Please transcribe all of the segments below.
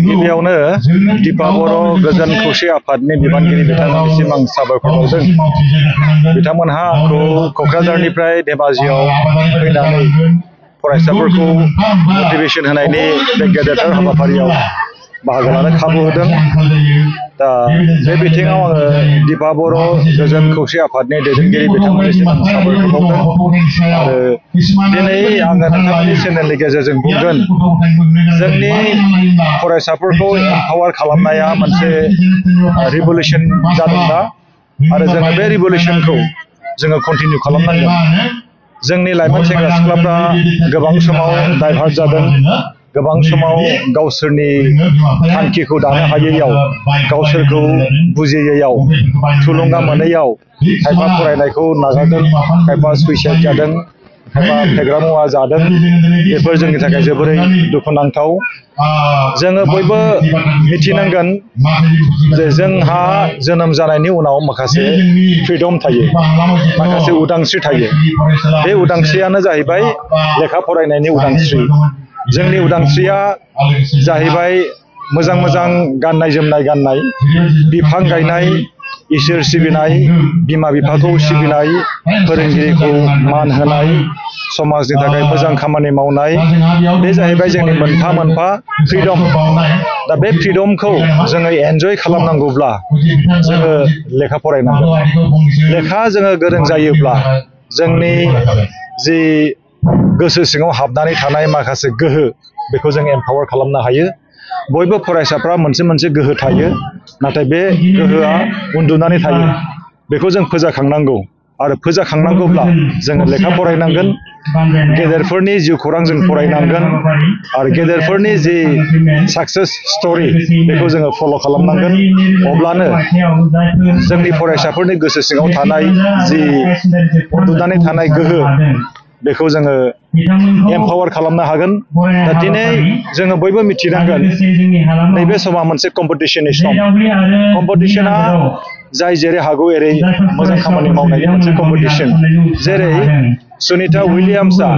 गिबियावनो दिपा बर' गोजोन खौसे आफादनि बिबानगिरि बिथांमोननिसिम आं साबायखर बावदों। बिथांमोनहा आंखौ क'क्राझारनिफ्राय धेमाजियाव फैनानै फरायसाफोरखौ मटिभेसन होनायनि बे गेदेरथार हाबाफारियाव बाहागो लानो खाबु होदों। दा बे बिथिङाव आङो दिपा बर' गोजोन खौसे आफादनि दैदेनगिरि बिथांमोननिसिम आं साबायखर बावदों। आरो दिनै आङो नोंथांमोननि चेनेलनि गेजेरजों बुंगोन, जोंनि फरायसाफोरखौ एम्पावार खालामनाया मोनसे रिभलिउसन जादोंना, आरो जोङो बे रिभलिउसनखौ जोङो कन्टिनिउ खालामनांगोन। जोंनि लाइमोन सेंग्रा सिख्लाफ्रा गोबां समाव डाइभार्ट जादों, गोबां समाव गावसोरनि थांखिखौ दानो हायैयाव, गावसोरखौ बुजियैयाव, थुलुंगा मोनैयाव खायफा फरायनायखौ नागारदों, खायफा सुइसाइड जादों, खायफा फेग्रा मुवा जादों। बेफोर जोंनि थाखाय जोबोरै दुखुनांथाव। जोङो बयबो मिथिनांगोन जे जोंहा जोनोम जानायनि उनाव माखासे फ्रिडम थायो, माखासे उदांस्रि थायो। बे उदांस्रियानो जाहैबाय लेखा फरायनायनि उदांस्रि। जोंनि उदांस्रिया जाहैबाय मोजां मोजां गाननाय जोमनाय गाननाय, बिफां गायनाय, इसोर सिबिनाय, बिमा बिफाखौ सिबिनाय, फोरोंगिरिखौ मान होनाय, समाजनि थाखाय मोजां खामानि मावनाय। बे जाहैबाय जोंनि मोनफा मोनफा फ्रिडम। दा बे फ्रिडमखौ जोङो एन्जय खालामनांगौब्ला जोङो लेखा फरायनांगोन। लेखा जोङो गोरों जायोब्ला जोंनि जि गोसो सिङाव हाबनानै थानाय माखासे गोहो, बेखौ जों एम्पावार खालामनो हायो। बयबो फरायसाफ्रा मोनसे मोनसे गोहो थायो, नाथाय बे गोहोआ उन्दुनानै थायो। बेखौ जों फोजाखांनांगौ, आरो फोजाखांनांगौब्ला जोङो लेखा फरायनांगोन, गेदेरफोरनि जिउ खौरां जों फरायनांगोन, आरो गेदेरफोरनि जि साक्सेस स्ट'रि बेखौ जोङो फल' खालामनांगोन। अब्लानो जोंनि फरायसाफोरनि गोसो सिङाव थानाय जि उन्दुनानै थानाय गोहो, बेखौ जोङो एम्पावार खालामनो हागोन। दा दिनै जोङो बयबो मिथिनांगोन, नैबे समा मोनसे कम्पिटिसननि सम। कम्पिटिसना जाय जेरै हागौ एरै मोजां खामानि मावनायनि मोनसे कम्पिटिसन। जेरै सुनिता उइलियाम्सआ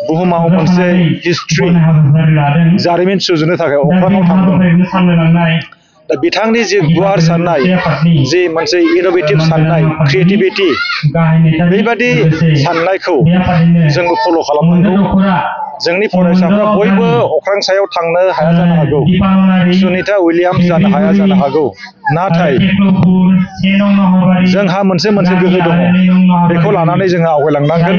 बुहुमाव मोनसे हिस्ट्रि जारिमिन सुजुनो थाखाय अख्राङाव थांदों। दा बिथांनि जि गुवार साननाय, जि मोनसे इन'भेटिभ साननाय, क्रिएटिभिटि, बेबादि साननायखौ जोंबो फल' खालामनांगौ। जोंनि फरायसाफ्रा बयबो अख्रां सायाव थांनो हाया जानो हागौ, सुनिता उइलियाम्स जानो हाया जानो हागौ, नाथाय जोंहा मोनसे मोनसे गोहो दङ। बेखौ लानानै जोङो आवगायलांनांगोन।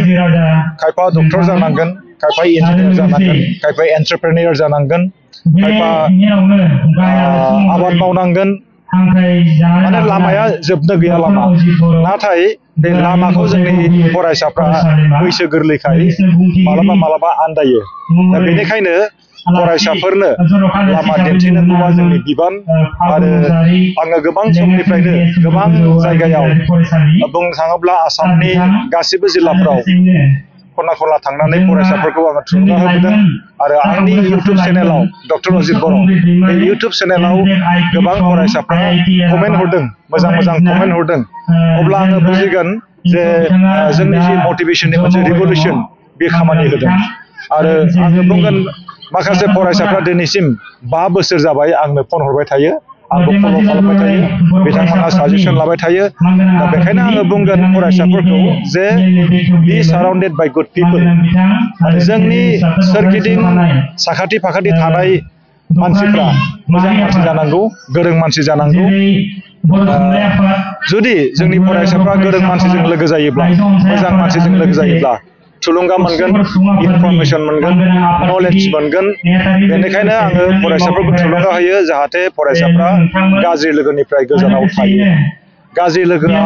खायफा डक्टर जानांगोन, खायफा इन्जिनियार जानांगोन, खायफा एन्टारप्रेनियर जानांगोन, खायफा आबाद मावनांगोन। माने लामाया जोबनो गैया लामा। नाथाय बे लामाखौ जोंनि फरायसाफ्रा बैसो गोरलैखाय मालाबा मालाबा आन्दायो। दा बेनिखायनो फरायसाफोरनो लामा दिन्थिनांगौआ जोंनि बिबान। आरो आङो गोबां समनिफ्रायनो गोबां जायगायाव, बुंनो थाङोब्ला आसामनि गासिबो जिल्लाफ्राव खना खनला थांनानै फरायसाफोरखौ आङो थुलुंगा होबोदों। आरो आंनि इउटुब चेनेलाव, डक्टर अजित बर', बे इउटुब चेनेलाव गोबां फरायसाफ्रा कमेन्ट हरदों, मोजां मोजां कमेन्ट हरदों। अब्ला आङो बुजिगोन जे जोंनि जि मटिभेसननि मोनसे रिभलिउसन बे खामानि होदों। आरो आङो बुंगोन, माखासे फरायसाफ्रा दिनैसिम 5 बोसोर जाबाय आंनो फन हरबाय थायो, आंबो फल' खालामबाय थायो, बिथांमोनहा साजेसन लाबाय थायो। दा बेखायनो आङो बुंगोन फरायसाफोरखौ जे बि साराउन्डेड बाय गुड पिपोल। आरो जोंनि सोरगिदिं साखाथि फाखाथि थानाय मानसिफ्रा मोजां मानसि जानांगौ, गोरों मानसि जानांगौ। जुदि जोंनि फरायसाफ्रा गोरों मानसिजों लोगो जायोब्ला, मोजां मानसिजों लोगो जायोब्ला थुलुंगा मोनगोन, इनफरमेसन मोनगोन, नलेज मोनगोन। बेनिखायनो आङो फरायसाफोरखौ थुलुंगा होयो, जाहाथे फरायसाफ्रा गाज्रि लोगोनिफ्राय गोजानाव थायो। गाज्रि लोगोआ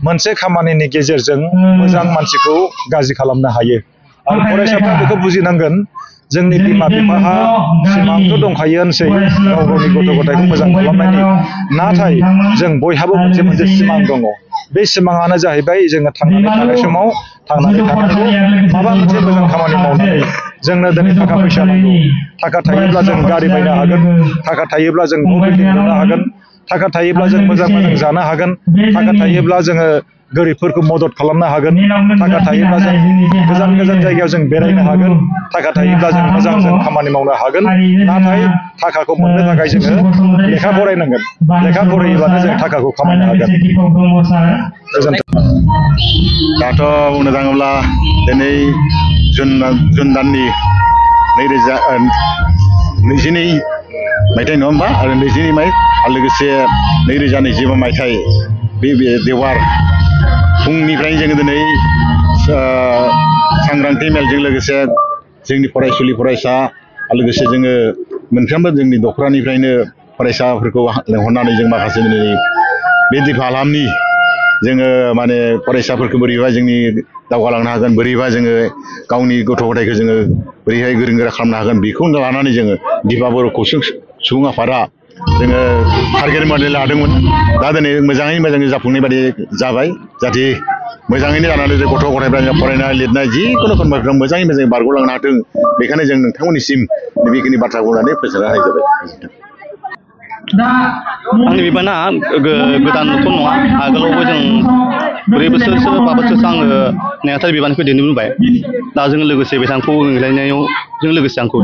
मोनसे खामानिनि गेजेरजों मोजां मानसिखौ गाज्रि खालामनो हायो। आरो फरायसाफ्रा बेखौ बुजिनांगोन, जोंनि बिमा बिफाहा सिमांथ' दंखायोआनोसै गाव गावनि गथ' गथायखौ मोजां खालामनायनि। नाथाय जों बयहाबो मोनसे मोनसे सिमां दङ। बे सिमाङानो जाहैबाय जोङो थांनानै थानाय समाव थांनानै थानांगौ, माबा मोनसे मोजां खामानि मावनानै। जोंनो दिनै थाखा फैसा नांगौ। थाखा थायोब्ला जों गारि बायनो हागोन, थाखा थायोब्ला जों न' बिल्डिं लुनो हागोन, थाखा थायोब्ला जों मोजां मोजां जानो हागोन, थाखा थायोब्ला जोङो गोरिबफोरखौ मदद खालामनो हागोन थाखा थायोब्ला जों गोजान गोजान जायगायाव जों बेरायनो हागोन थाखा थायोब्ला जों मोजां जों खामानि मावनो हागोन नाथाय थाखाखौ मोननो थाखाय जोङो लेखा फरायनांगोन लेखा फरायोबानो जों थाखाखौ खामायनो हागोन गोजोन्थों दाथ' बुंनो थाङोब्ला दिनै जुन दाननि 2022 मायथाइ नङा होमबा आरो 22 माय आरो लोगोसे 2025 मायथाइ बे देवबार फुंनिफ्राय जोङो दिनै सांग्रांथि मेलजों लोगोसे जोंनि फरायसुलि फरायसा लोगोसे जोङो मोनफ्रोमबो जोंनि दख'रानिफ्रायनो फरायसाफोरखौ लेंहरनानै जों माखासे बे दिफा हालामनि जोङो माने फरायसाफोरखौ बोरैबा जोंनि दावगालांनो हागोन बोरैबा जोङो गावनि गथ' गथायखौ जोङो बोरैहाय गोरों गोरा खालामनो हागोन बेखौ लानानै जोङो दिफा बर' खौसे सुबुं आफादा जोङो टारगेट मडेल लादोंमोन दा दिनै मोजाङै मोजां जाफुंनाय बायदि जाबाय जाहाथे मोजाङैनो जानानै गथ' गथायफ्रा फरायनाय लिरनाय जिखुनु खामानिफ्राव मोजाङै मोजां बारग'लांनो हाथों बेखायनो जों नोंथांमोननिसिम बेखिनि बाथ्रा बुंनानै फोजोबना होनाय जाबाय आंनि बिबाना गोदानथ' नङा आगोलावबो जों 4 बोसोरसो 5 बोसोरसो आङो नेहाथारि बिबानखौ दैदेनबोबाय दा जों लोगोसे बिथांखौ लिंलायनायाव जों लोगोसे आंखौ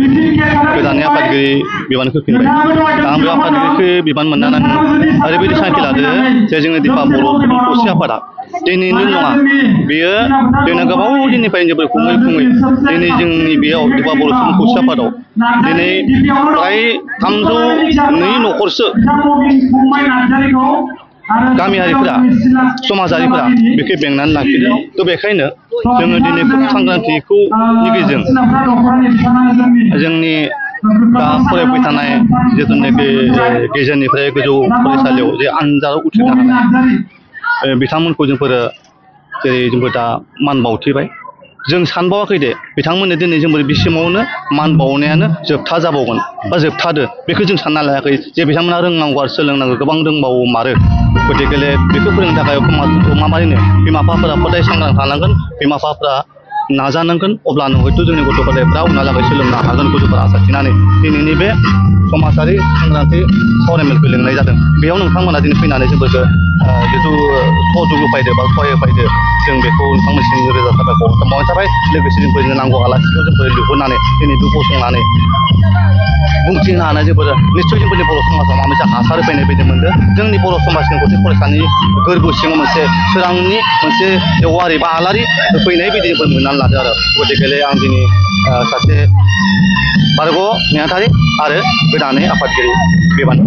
गोदानै आफादगिरि बिबानखौ होफिनबाय दा आं बे आफादगिरिखौ बिबान मोननानै ओरैबायदि थांखि लादों जे जोङो दिफा बर' सुबुं खौसे आफादा दिनैनो नङा बेयो जोंना गोबाव दिननिफ्रायनो जोबोर खुङै दिनै जोंनि बेयाव दिफा बर' सुबुं खौसे आफादाव दिनै फ्राय 302 न'खरसो गामियारिफोरा समाजारिफोरा बेखौ बेंनानै लाखिदों थ' बेखायनो जोङो दिनै खुब सांग्रांथिखौ गेजेरजों जोंनि दा फरायबाय थानाय जिथुनाखि गेजेरनिफ्राय गोजौ फरायसालियाव जे आनजादाव उथ्रिनो हानाय बिथांमोनखौ जोंफोरो जेरै जोंबो दा मान बावथिबाय जों सानबावाखै दे बिथांमोननो दिनै जोंबो बिसिमावनो मान बावनायानो जोबथा जाबावगोन बा जोबथादो बेखौ जों सानना लायाखै जे बिथांमोना रोंनांगौ आरो सोलोंनांगौ गोबां रोंबावो मारो गतिके बेखौ फोरोंनो थाखाय माबायदिनो बिमा बिफाफोरा हदाय सांग्रां थानांगोन बिमा बिफाफोरा नाजानांगोन अब्लानो हयथ' जोंनि गथ' गथायफ्रा उनहालागै सोलोंनो हागोन गथ'फोरा आसा थिनानै दिनैनि बे समाजारि सांग्रांथि सावरायमेलखौ लिंनाय जादों बेयाव नोंथांमोना दिनै फैनानै जोंफोरखौ जिथु सहयोग होफैदो बा सहाय होफैदो जों बेखौ नोंथांमोनसिम रोजा साबायखर बावनाय थाबाय लोगोसे जोंनो नांगौ आलासिखौ जोंफोर लिंहरनानै दिनै बे गसंनानै बुंथिनो हानाय जोंफोर निस्सय जोंफोरनि बर' समाजाव माबा मोनसे हासार फैनाय बायदि मोनदों जोंनि बर' समाजनि गथै फरायसानि गोरबो सिङाव मोनसे सोरांनि मोनसे जेवारि बा आलारि फैनाय बायदि जोंफोर मोननानै लादों आरो गतिके आं दिनै सासे बारग' नेहाथारि आरो गोदानै आफादगिरि बिबान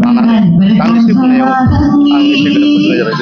लानानै दान्दिसे बुंनायाव आं एसे गोजोननाय जाबाय।